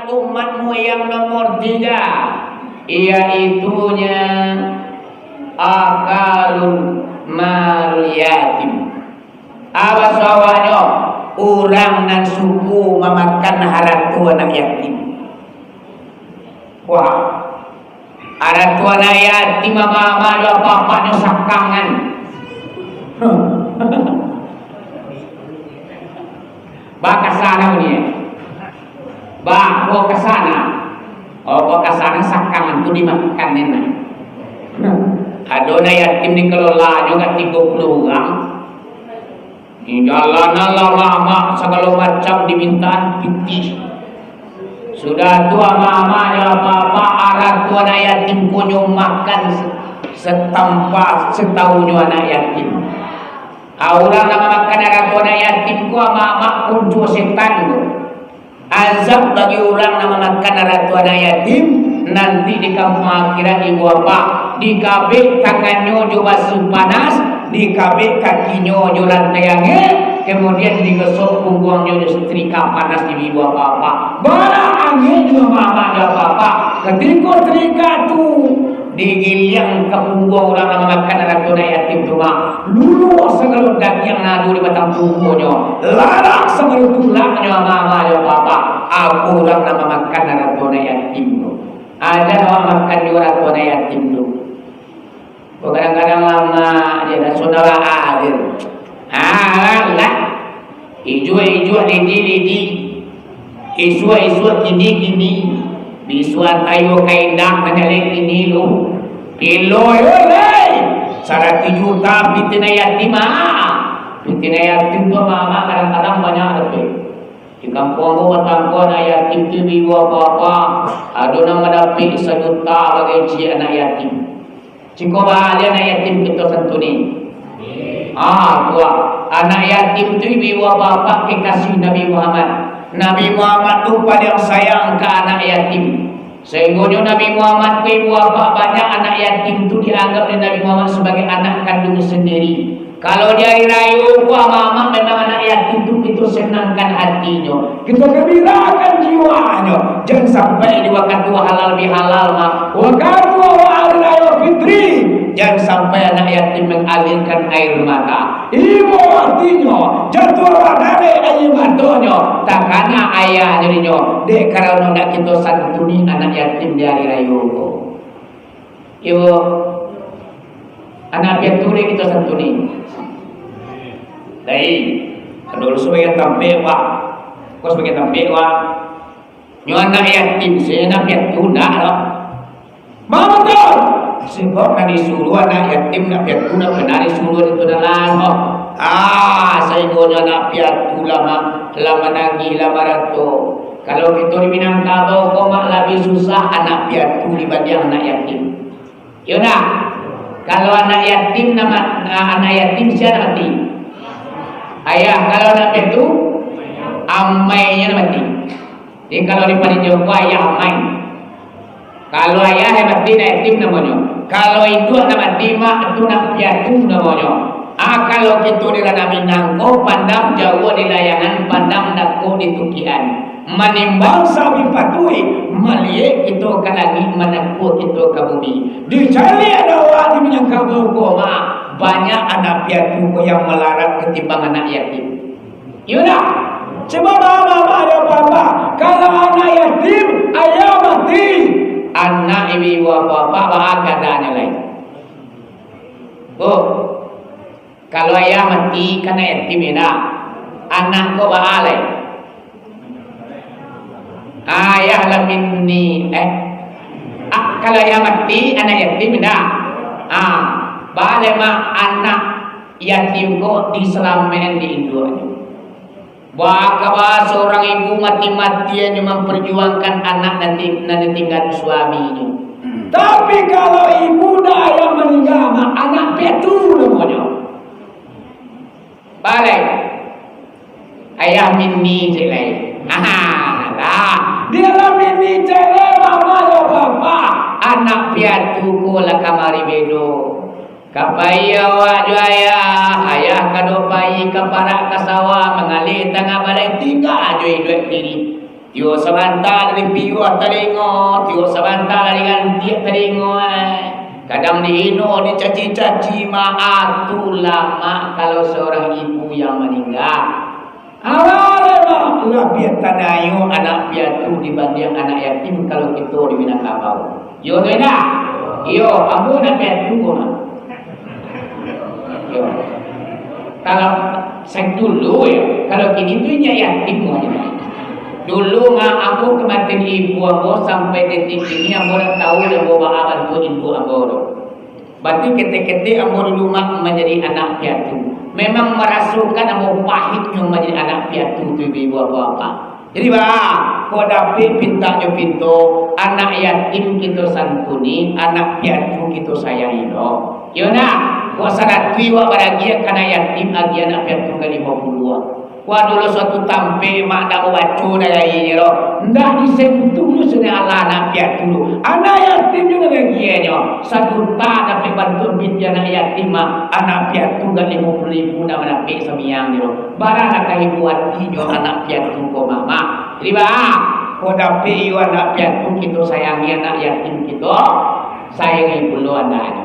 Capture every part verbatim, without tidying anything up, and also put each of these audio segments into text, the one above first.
Umatmu yang nomor tiga, iaitunyo akalul malul yatim. Apa sawahnyo? Urang nan suko mamakan harato anak yatim. Wah, harato anak yatim, mama-mama jo apak-apaknyo sakangan. Bakasana bunyi. Bah, bakasana. Oh, bakasana sakangan tu dimakan enak. Ado anak yatim dikelolanyo ka tigo puluah urang. Jalanan lah lamak, sagalo macam dimintaan pitih. Sudah tu, ama-ama jo apak-apak, harato anak yatim ko nyo makan se-, satampa sataunnyo anak yatim. Ah, urang nan mamakan harato anak yatim ko, ama-ama, kunco setan ko. Azab bagi urang nan mamakan harato anak yatim, nanti di kampuang akhirat, ibu apak, dikabek tangannyo jo basi panas, dikabek kakinyo jo lantai angek, kemudian digosok pungguangnyo jo setrika panas di ibu apak-apak. Bara angek jo mama jo apak-apak, katiko setrika tu digiliang ka pungguang urang nan mamakan harato anak yatim tu, mak. Luluah sagalo dagiang nan ado di batang tubuahnyo, larak sagalo tulangnyo, ama-ama jo apak-apak. Apo urang nan mamakan harato anak yatim tu? Aja awak makan juo harato anak yatim tu. Kadang-kadang lamak je, dah saudara adil. Alah. Ijuak-ijuak, lidi-lidi, isuak-isuak, kini-kini, bisuak tayo ka indak manyalek kini lu. Pilo yo, lei? Saratuih juta pitih anak yatim, ah. Pitih anak yatim tu, mama, kadang-kadang banyak dapek. Di kampuang ko, batangko anak yatim tu, ibu apak-apak, ado nan mandapek sajuta bagai ciek anak yatim. Ciko baa lai anak yatim kito santuni. Ah, kuwa. Anak yatim tu ibu bapak kekasih Nabi Muhammad. Nabi Muhammad tu paling sayang ka anak yatim. Sainggonyo Nabi Muhammad ko ibu bapak banyak anak yatim tu dianggap dek Nabi Muhammad sabagai anak kanduang sandiri. Kalau di ari rayo ko, ama-ama, memang anak yatim tu kito senangkan hatinyo. Kito gembirakan jiwanyo, jan sampai di wakatu halal bihalal mah, wakatu awak hari rayo fitri, jan sampai anak yatim mangalirkan air mata. Ibo artinyo, jatuah badareh aia matonyo, takana ayah jadinyo, dek karano ndak kito santuni anak yatim di hari rayo ko. Ibo, anak piatu lai kito santuni. Lai, ado sabagian tampek, Pak. Ko sabagian tampek, Pak. Nyo anak yatim, se anak piatu ndak doh. Mama tu, sebab nan disuruah anak yatim, anak piatu, ndak pernah disuruah itu dalam. Ah, sainggonyo anak piatu lah ma-, lah manangih, lah marato. Kalau kito di Minangkabau ko, mak, labiah susah anak piatu dibandiang anak yatim. Iyo ndak? Kalau anak yatim, nama, anak yatim sia nan mati? Ayah. Kalau anak piatu, amainyo nan mati. Jadi, kalau di Parinjau ko, ayah amai. Kalau ayah nan mati, anak yatim namonyo. Kalau induak nan mati, mak, tu anak piatu namonyo. Ah, kalau kito di ranah Minang ko, pandang jauah di layangan, pandang dakek di tukian. Manimbang sabi patuik, maliek kito ka langik, manakua kito ka bumi. Dicaliak dek awak di Minangkabau ko, mak, banyak anak piatu ko yang malarat katimbang anak yatim. Iyo ndak? Cubo baa, baa, baa, yo, baa, baa. Kalau anak yatim, ayah mati, anak ibu bapak, baa keadaannyo lai? Bu, kalau ayah mati, kan anak yatim, yo ndak? Anak ko baa lai? Ayah lah mini, eh. Ah, kalau ayah mati, anak yatim, yo ndak? Ah, baa lai mah anak yatim ko disalamaik dek induaknyo. Baa kaba saurang ibu mati-matian jo mamparjuangkan anak nan ti-, nan ditinggaan suaminyo. Tapi, kalau ibu ndak, ayah maningga, anak piatu namonyo. Baa lai? Ayah mini ciek lai. Aha, lah. Bialah mini ciek lai, mama jo papa. Anak piatu ko lah kamari bedo. Ka pai awak jo ayah, ayah ka do pai ka parak ka sawah, mangalih tangah balai, tingga jo iduik kini. Tiok sabanta dari piuah talingo, tiok sabanta dari gantiak talingo, eh. Kadang dihino, dicaci-caci, mak, atulah, mak, kalau seorang ibu yang maningga. Alah, mak, labiah tanayo anak piatu dibandiang anak yatim kalau kito di Minangkabau. Iyo, tu indak? Iyo, ambo anak piatu ko, mak. Yo. Kalau sa-, dulu yo, kalau kini tu inyo yatim ajo. Dulu, mak, ambo kamatian ibu ambo sampai detik kini ambo ndak tahu ambo baa bantuak ibu ambo tu. Berarti ketek-ketek ambo dulu, mak, manjadi anak piatu. Memang marasokan ambo pahiknyo manjadi anak piatu tu, ibu-ibu, bapak-bapak. Jadi, baa, kok dapek pintak jo pinto, anak yatim kito santuni, anak piatu kito sayangi lo. Iyo ndak? Kok salatui wak baragiah ka anak yatim, agiah anak piatu ka limo puluah. Wak dulu suatu tampek, mak, ndak babaco nagari nyo lo. Ndak disentuh nyo sinan, alah anak piatu. Anak yatim nyo nagari nyo. Sajuta dapek bantuan pitih anak yatim, mak, anak piatu ka limo puluah ribu ndak mandapek samiang nyo lo. Baralah ka ibo atinyo anak piatu ko, mak. Jadi, baa, kok dapek iyo anak piatu kito sayangi, anak yatim kito sayangi pulo andaknyo.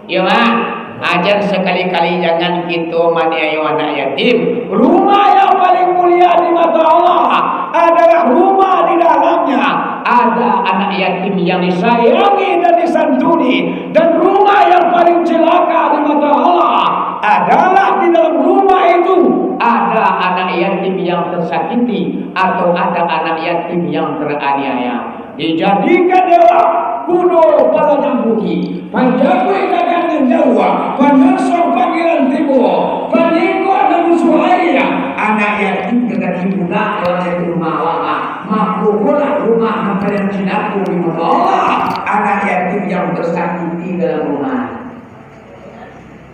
Iyo, mak. Ajan sakali-kali jangan kito maniayo anak yatim. Rumah yang paling mulia di mata Allah adalah rumah di dalamnya ada anak yatim yang disayangi dan disantuni. Dan rumah yang paling celaka di mata Allah adalah di dalam rumah itu ada anak yatim yang tersakiti atau ada anak yatim yang teraniaya. Dijadikan dewa kudo palanyang bukik, panjapuik dagang nan jauah, panyosong panggilan tibo, paningkok nan musuah aia, anak yatim ka ibu nak, lawan di rumah awak, mak. Mako, ikolah rumah nan paling cilako di mata Allah, anak yatim yang tersakiti dalam rumah.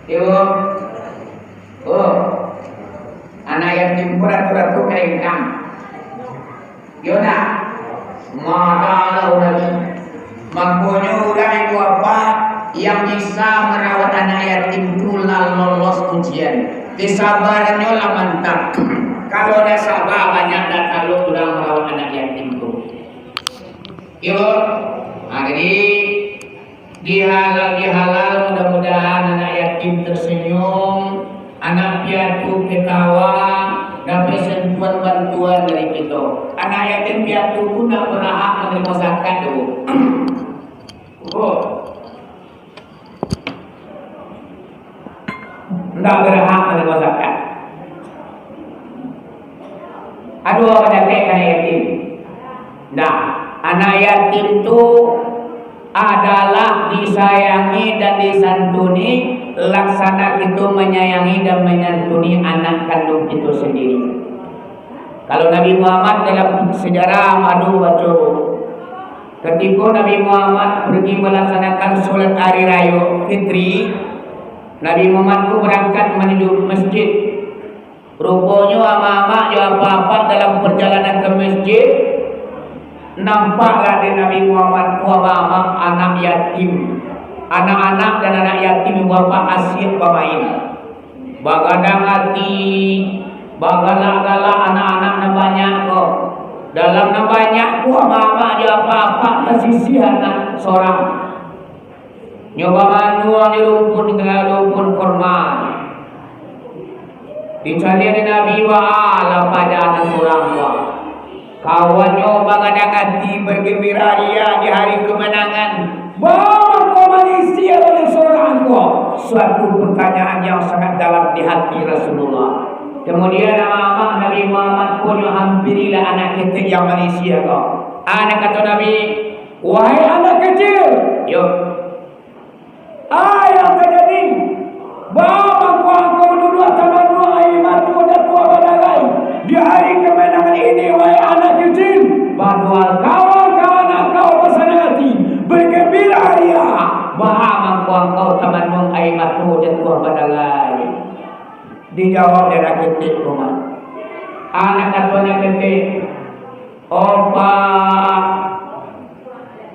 Iyo. Oh. Anak yatim ko ratu-ratu ka ingkang. Iyo ndak? Maka lalu lagi. Makonyo urang ibu apak yang bisa marawat anak yatim tu lah lolos ujian. Kesabarannyo lah mantap. Kalau ndak sabar, banyak ndak talok urang marawat anak yatim tu. Iyo. Nah, jadi, di halal, di halal, mudah-mudahan anak yatim tersenyum, anak piatu ketawa, dapek sentuhan bantuan dari kito. Anak yatim piatu tu ndak berhak menerima zakat tu. Oh. Ndak berhak menerima zakat. Aduh, apa jatek anak yatim? Nah, anak yatim tu adalah disayangi dan disantuni, laksana kito manyayangi dan manyantuni anak kandung kito sendiri. Kalau Nabi Muhammad dalam sejarah madu baco, katiko Nabi Muhammad pergi melaksanakan sholat hari rayo fitri, Nabi Muhammad tu berangkat menuju masjid. Ruponyo amak-amak jo apak-apak dalam perjalanan ka masjid, nampaklah dek Nabi Muhammad tu amak-amak anak yatim. Anak-anak dan anak yatim ibu apak asiak bamain. Bagadang ati, bagalak-galak anak-anak nan banyak ko. Dalam nan banyak ko amak-amak jo apak-apak tasisiah anak sorang. Nyo bamanuang di rumpun, rumpun kurma. Dicaliak dek Nabi, baa lah paja nan surang ko. Kawannyo bagadang ati, bagambira ria di hari kemenangan. Baa mangko malisia oleh surang ko? Suatu pertanyaan yang sangat dalam di hati Rasulullah. Kemudian, amak-amak Nabi Muhammad ko nyo hampirilah anak ketek yang malisia ko. Anak kato Nabi, "Wahai anak kecil," yo, "Ah, yang terjadi, baa mangko angkau duduak tamanuang aia mato jatuah badarai di hari kemenangan ini, wahai anak kecil? Padohal kawan-kawan angkau basanang ati, bagambira ria. Baa mangko angkau tamanuang aia mato jatuah badarai?" Dijawab dek anak ketek ko, mak. Anak kato anak ketek, "Oh, Pak,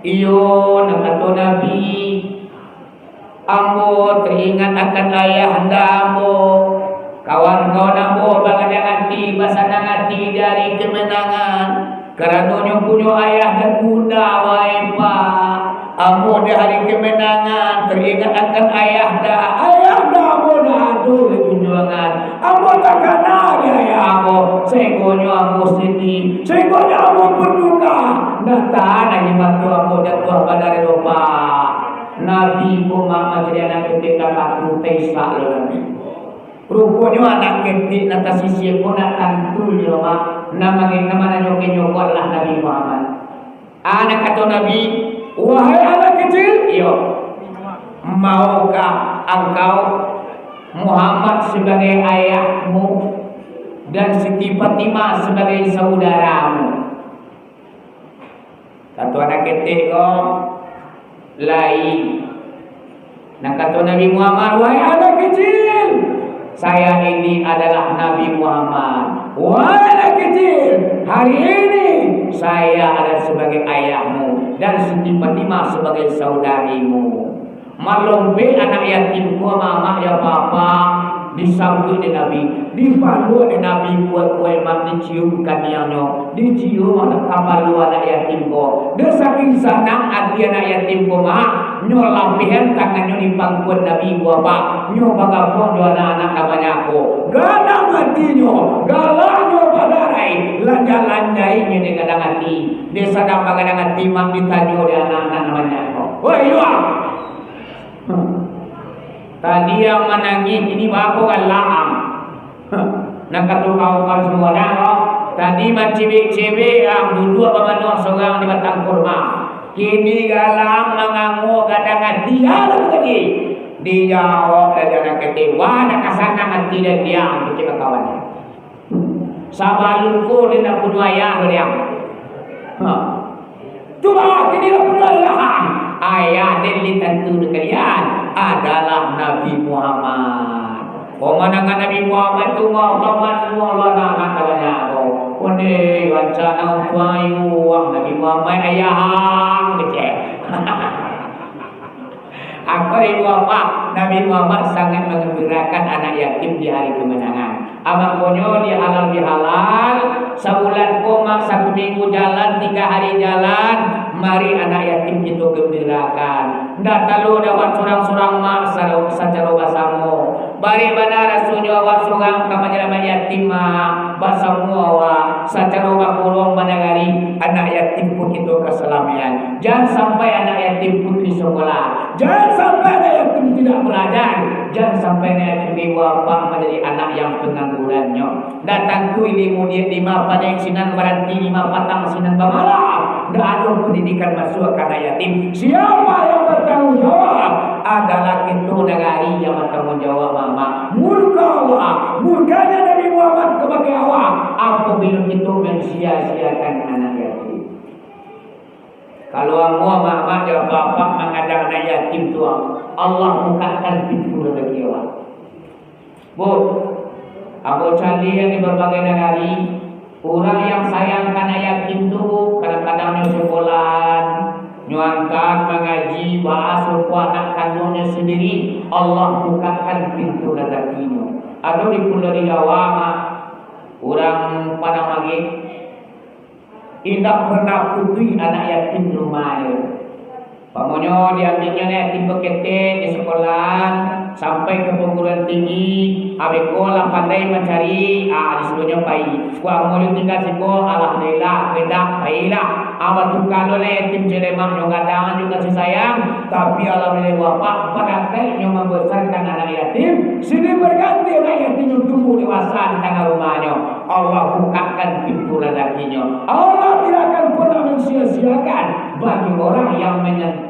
iyo, nan kato Nabi, ambo teringat akan ayahanda ambo, kawan-kawan ambo bagadang ati, basanang ati dari kemenangan. Karano nyo punyo ayah dan bunda, wahai Pak. Ambo di hari kemenangan teringat akan ayah dah. Ayah dah ambo dah ado di junjuangan. Ambo takana di ayah ambo. Sehinggonyo ambo sedih. Sehinggonyo ambo berduka. Natan aja mato ambo jatuah badari, Pak. Nabi ko mak manjadi anak ketek, tak takuik, tak isak lo Nabi. Ruponyo anak ketek nan tasisia ko nak tantu nyo, Mak. Nan mangin-, nan mananyokan nyo ko adalah Nabi Muhammad. Anak kato Nabi, "Wahai anak kecil, iyo, maukah angkau Muhammad sebagai ayahmu dan Siti Fatimah sebagai saudaramu?" Kato anak ketek ko, "Lai." Nan kato Nabi Muhammad, "Wahai anak kecil, saya ini adalah Nabi Muhammad. Wahai anak kecil, hari ini saya adalah sebagai ayahmu dan Siti Fatimah sebagai saudarimu." Malompek anak yatim ko, mamak jo papa, disambuik dek Nabi, dipaluk dek Nabi, kuaik-kuaik mak dicium kaniangnyo, dicium anak kapalo anak yatim ko. Dek saking sanang ati anak yatim ko, mak, nyo lapehan tangannyo di pangkuan Nabi, kuaik, nyo bagapuang jo anak-anak nan banyak ko. Gadang atinyo, galaknyo badarai, lanjak-lanjaiknyo dek gadang ati. Dek sadang bagadang ati, mak, ditanyo dek anak-anak nan banyak ko, "Woi, yuang!" Hmm. Tadi ang manangih, kini baa kok galak ang? Hmm. Nan kato kawan-kawan samuanyo, tadi mancibik-cibik ang, duduak bamanuang sorang di batang kurma. Kini galak ang mangangok gadang ati, alah tadi. Dijawab dek anak ketek, wah, nak ka sanang ati dek diang, kecek bakawan. Sabalun ko den ndak punyo ayah, baliang. Ha. Tu baa kini ndak punyo ayah. Ayah den, lai tantu dek kalian, adalah Nabi Muhammad. Kok mandangan Nabi Muhammad tu, mau tamat semua lah anak-anak banyak ko. Ondeh, rancana untuang ayuang Nabi Muhammad ayah ang, kecek. Apo ibu bapak, Nabi Muhammad sangat mangambirakan anak yatim di hari kemenangan. Amakonyo di halal bihalal, sabulan ko mak, satu minggu jalan, tiga hari jalan, mari anak yatim kito gembirakan. Ndak talu dek awak surang-surang mak, sa-, sacaro basamo. Barek bana rasonyo awak surang ka manyalamaik yatim, mak, basamo awak, sacaro bakurong banagari, anak yatim pun kito kasalamian. Jan sampai anak yatim putuih sakolah. Jan sampai anak yatim tidak belajar. Jan sampai anak yatim ibu bapak manjadi anak yang pengangguran nyo. Ndak tantu ilmu di, di ma panek sinan baranti, di ma patang sinan bamalam. Ndak ado pendidikan masuak ka anak yatim. Siapa yang bertanggung jawab? Adalah kito nagari yang bertanggung jawab, mamak. Murka Allah, murkanya Nabi Muhammad kabake awak, apabila kito mensia-siakan anak yatim. Kalau ambo, mamak jo bapak mangadang anak yatim tu, Allah bukakan pintu rezeki awak. Bu, ambo caliak di barbagai nagari, urang yang sayang ka anak yatim tu, kadang-kadang nyo sakolah, nyo angkat mangaji, baa suko anak kanduangnyo sandiri, Allah bukakan pintu razakinyo. Ado di Pulau Jawa, mak, urang Padang Magek, indak pernah putuih anak yatim di rumahnyo. Pamonyo diambiaknyo anak yatim baketek di sakolahan, sampai ka paguruan tinggi, abih ko lah pandai mancari, ah, disuruahnyo pai. Kok ambo tingga siko, alhamdulillah, ketek, pailah. Ah, batuka lo anak yatim celemaknyo, gadang jo kasih sayang, tapi alhamdulillah, bapak, barakaiknyo mambesarkan anak yatim, silih barganti anak yatim nan tumbuah dewasa di tangah rumahnyo. Allah bukakan pintu razakinyo. Allah tidak akan pernah mensia-siakan bagi orang yang menyen-,